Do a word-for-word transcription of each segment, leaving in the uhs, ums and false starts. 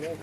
أعوذ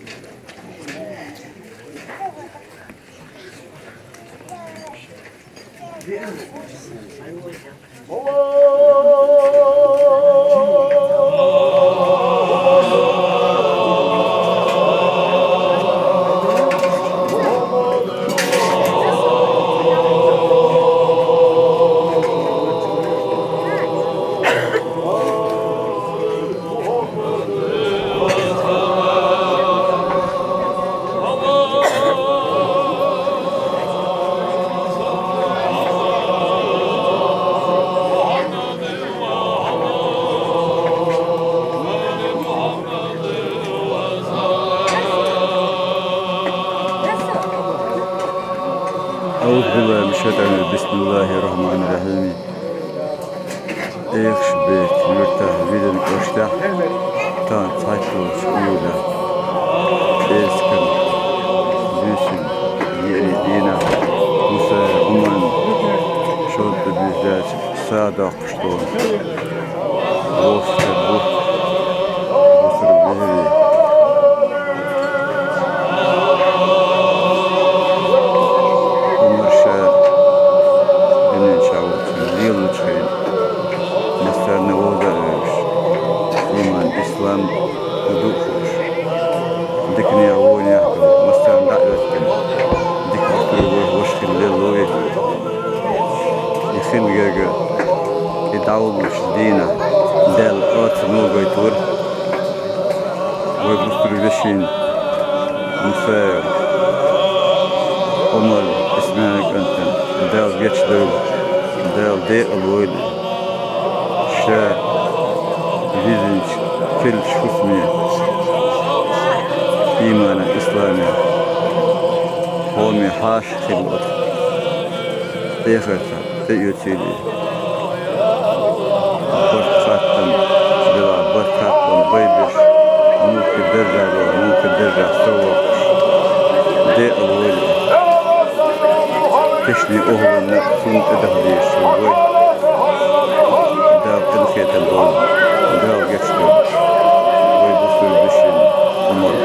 بالله من الشيطان الرجيم. بسم الله الرحمن الرحيم. Экажбет-Юртахь Вилин кӀоштахь тахана цхьайтталгӀачу июлехь кӀезигчу буьйсанна, еарин дийнахь, Мусаев Ӏумарна шовзткъе диъ йолчу сагӀа доккхуш долу вовшахкхетар бу бусалба вежарий. Ӏумар ша дуьнен чохь волчу лелачу хенахь, массарна вовза а вевзаш, ийман, ислам хӀун ду а хууш, диканех, вонех а долу, массарна дӀа а оьцкина, дика гӀоттур ву вай, ваша хила лелла ву и. И хин герга и дӀавуллучу дийнахь Дала орцано гойтура вай бусалба вешин Мусаев Ӏумар Исмаил кӀантана Дала гечдойла, Дала декъала войла. Ша визинчу керлачу хӀусаме, иймана, исламе, хьоме хьаша хилла оцу эхартан тӀеоьцийла. Барт-хаттам делахь, барт-хаттам байбеш, муьлххачу даржехь долу, муьлххачу даржехь совваккхаш, декъала войла. Кешнийн охӀланна цунна тӀедахьа дезаш ву вай. Дала къинхетам бойла, Дала гечдойла вай бусалба вешин Ӏумар.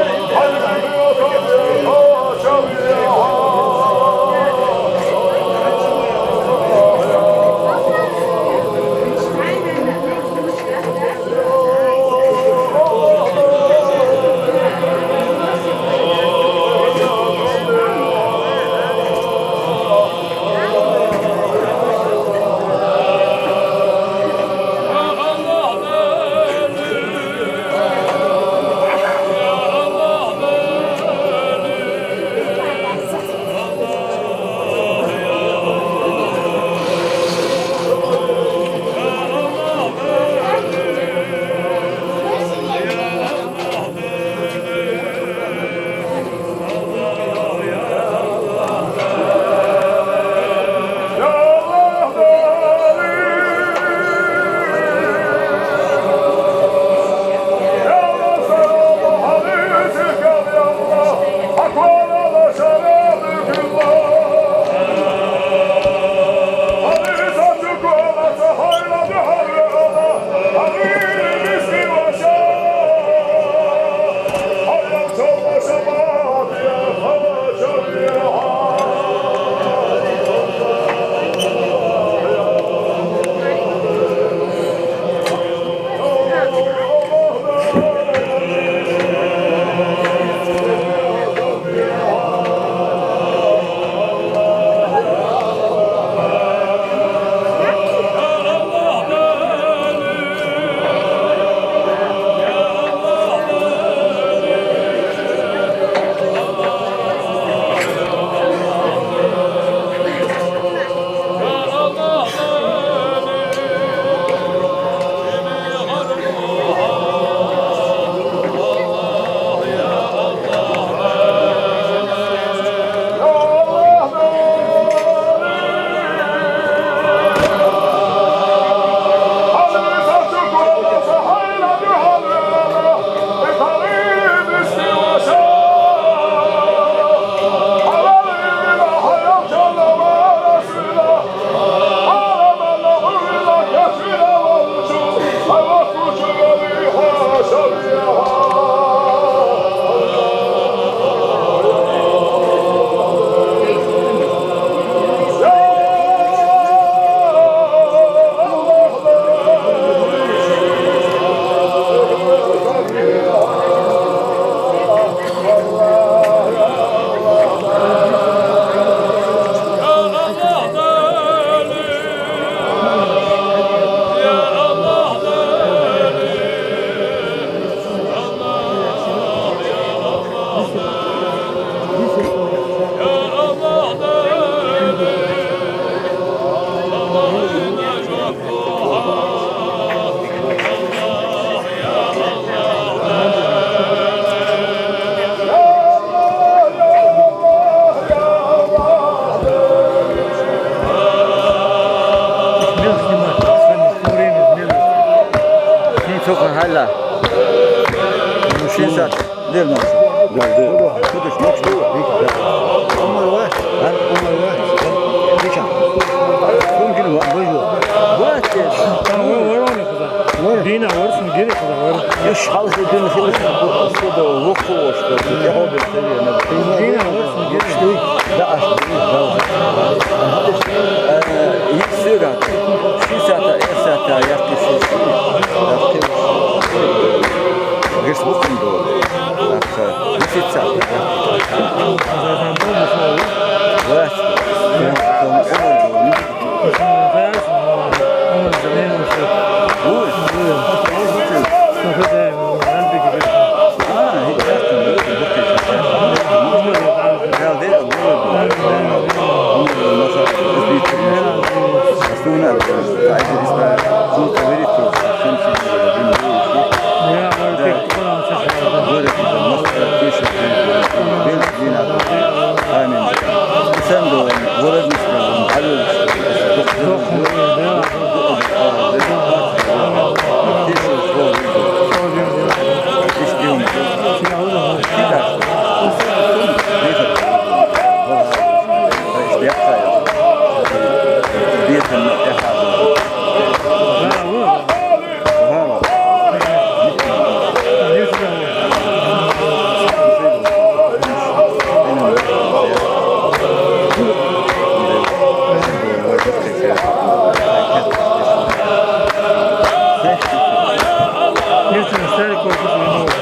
Geldi. Geldi. Tutuş, ne çıktı? Omar var. Ha? Omar var. Geçen. Mümkün var. Buyur. Var. Tamam, var, var onu kıza. Var. Dina var, şimdi geri kıza var. Üç halkı dün şimdi bu, bu da yok bu işte. Yapabilir seviye. Dina var, şimdi geri. Geçti. Da açtı. Ee, ilk suyu da attı. Şu saate, er saate yaptı. Şu, şu, yaptı. Geçti bu konuda. Aksa, місяця. Власть. Ой. А, ясно. Если старый корпус или новый?